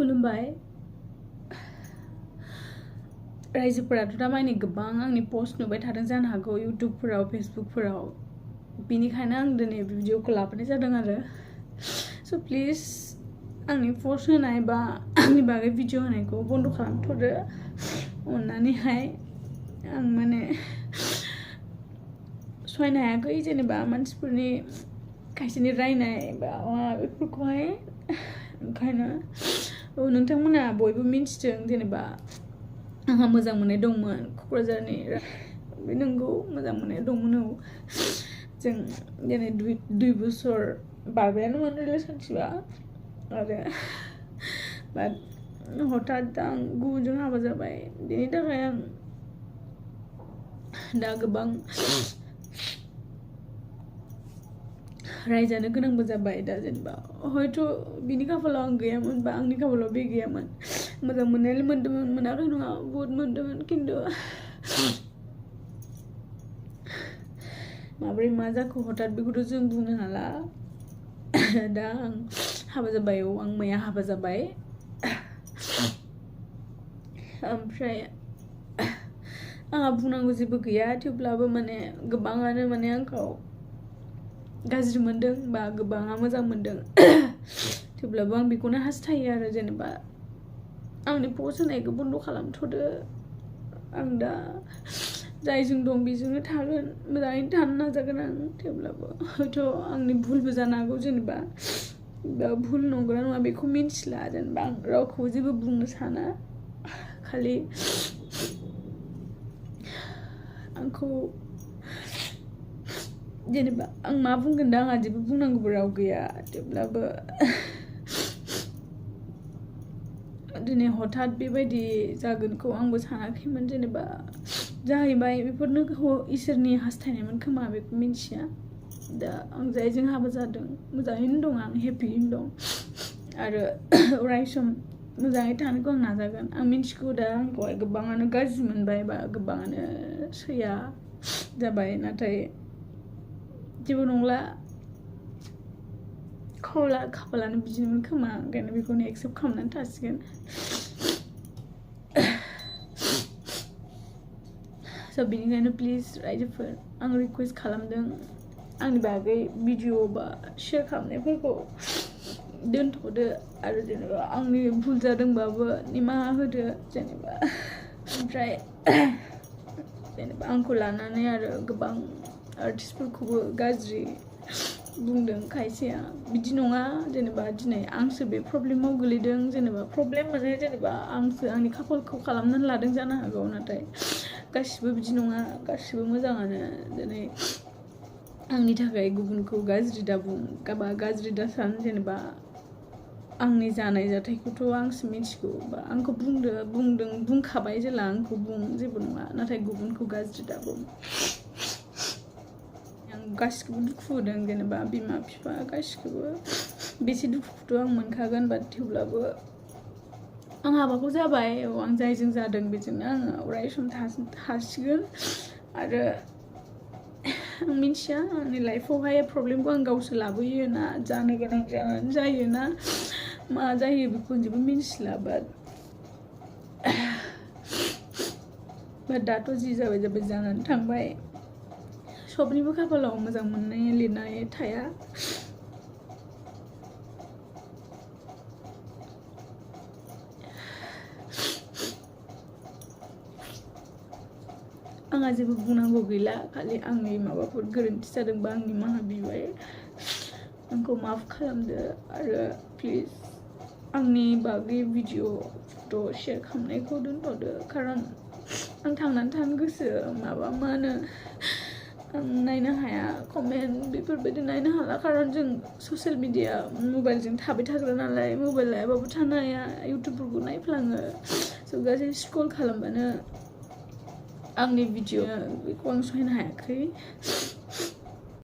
खुलुमबाय रायजोफोराथ' दा माने गोबां आंनि पोस्ट नुबाय थादों जानो हागौ इउट्युबफोराव फेसबुकफोराव बिनिखायनो आं दिनै भिडिअखौ लाबोनाय जादों आरो स' प्लिज आंनि पोस्ट होनाय बा आंनि बागै भिडिअ होनायखौ बन्द खालामथ'दो अननानैहाय आं माने सहायनो हायाखै जेनेबा मानसिफोरनि खायसेनि रायनाय बा बेफोरखौहाय ओंखायनो नोंथांमोना बयबो मिन्थिदों जेनेबा आंहा मोजां मोननाय दंमोन क'क्राझारनि बे नंगौ मोजां मोननाय दंमोन जों दिनै 2 बोसोर बारबायानोमोन रिलेशनशिपआ आरो बाट हठात आं गुबुनजों हाबा जाबाय बेनि थाखाय आं दा गोबां रायजानो गोनांबो जाबाय दा जेनेबा हयथ' बिनि खाफालाव आं गैयामोन बा आंनि खाफालाव बे गैयामोन मोजां मोननायालाय मोनदोंमोन मोनाखै नङा बहुत मोनदोंमोन खिन्थु माब्रै मा जाखो हठात बेखौथ' जों बुंनो हाला दा आं हाबा जाबाय आं मैया हाबा जाबाय ओमफ्राय आंहा बुंनांगौ जेबो गैया थेवब्लाबो माने गोबाङानो माने आंखौ गाज्रि मोनदों बा गोबाङा मोजां मोनदों थेवब्लाबो आं बेखौनो हास्थायो आरो जेनेबा आंनि पोस्ट होनायखौ बन्द खालामथ'दो आं दा जायजों दं बेजोंनो थागोन मोजाङैनो थानो नाजागोन आं थेवब्लाबो हयथ' आंनि भुलबो जानो हागौ जेनेबा भुल नंगौना नङा बेखौ मिन्थिला जेनेबा आं रावखौबो जेबो बुंनो साना खालि आंखौ जेनेबा आं मा बुंगोन दा आंहा जेबो बुंनांगौबो राव गैया थेवब्लाबो दिनै हठात बेबायदि जागोनखौ आंबो सानाखैमोन जेनेबा जाहैबाय बेफोरनो इसोरनि हास्थायनायमोन खोमा बेखौ मिन्थिया दा आं जायजों हाबा जादों मोजाङैनो दं आं हेपियैनो दं आरो अराय सम मोजाङै थानोखौ आं नाजागोन आं मिन्थिगौ दा आंखौहाय गोबाङानो गाज्रि मोनबाय बा गोबाङानो सैया जाबाय नाथाय जेबो नंला खाफालानो बिदिनोमोन खोमा ओंखायनो बेखौनो एक्सेप्ट खालामनानै थासिगोन स' बेनिखायनो प्लिज रायजोफोर आं रिकुवेस्ट खालामदों आंनि बागै भिडिअ बा शेयार खालामनायफोरखौ दोनथ'दो आरो जेनेबा आंनि भुल जादोंबाबो निमाहा होदो जेनेबा ओमफ्राय जेनेबा आंखौ लानानै आरो गोबां आर्टिस्टफोरखौबो गाज्रि बुंदों खायसेया बिदि नङा जेनेबा दिनै आंसो बे प्रब्लेमाव गोलैदों जेनेबा प्रब्लेम माने जेनेबा आंसो आंनि खाफालखौ खालामनानै लादों जानो हागौ नाथाय गासिबो बिदि नङा गासिबो मोजाङानो दिनै आंनि थाखाय गुबुनखौ गाज्रि दाबुं बा गाज्रि दासान जेनेबा आंनि जानाय जाथायखौथ' आंसो मिथिगौ बा आंखौ बुंखाबाय जेला आंखौ बुं जेबो नङा नाथाय गुबुनखौ गाज्रि दाबुं आं गासिखौबो दुखु होदों जेनेबा बिमा बिफा गासिखौबो बेसे दुखुखौथ' आं मोनखागोन बाट थेवब्लाबो आं हाबाखौ जाबाय आं जायजों जादों बेजोंनो आङो अराय सम थासिगोन आरो आं मिन्थिया आंनि लाइफआवहाय प्रब्लेमखौ आं गावसो लाबोयो ना जानो गोनां जायो ना मा जायो बेखौ जेबो मिन्थिला बाट दाथ' जि जाबाय जानानै थांबाय सबनिबो खाफालाव मोजां मोननाय लिरनाय थाया आंहा जेबो बुंनांगौ गैला खालि आंनि माबाफोर गोरोन्थि जादोंबा आं निमाहा बिबाय आंखौ माफ खालामदो आरो प्लिज आंनि बागै भिडिअ फट' शेयार खालामनायखौ दोनथ'दो खारन आं थांनानै थानो गोसो माबा मा होनो आं नायनो हाया कमेन्ट बेफोरबायदि नायनो हाला खारन जों ससियेल मिडिया मबाइलजों थाबाय थाग्रा नालाय मबाइल लायाबाबो थानो हाया इउटुबफोरखौ नायफ्लाङो स' गासै स्क्रल खालामबानो आंनि भिडिअ बेखौ आं सहायनो हायाखै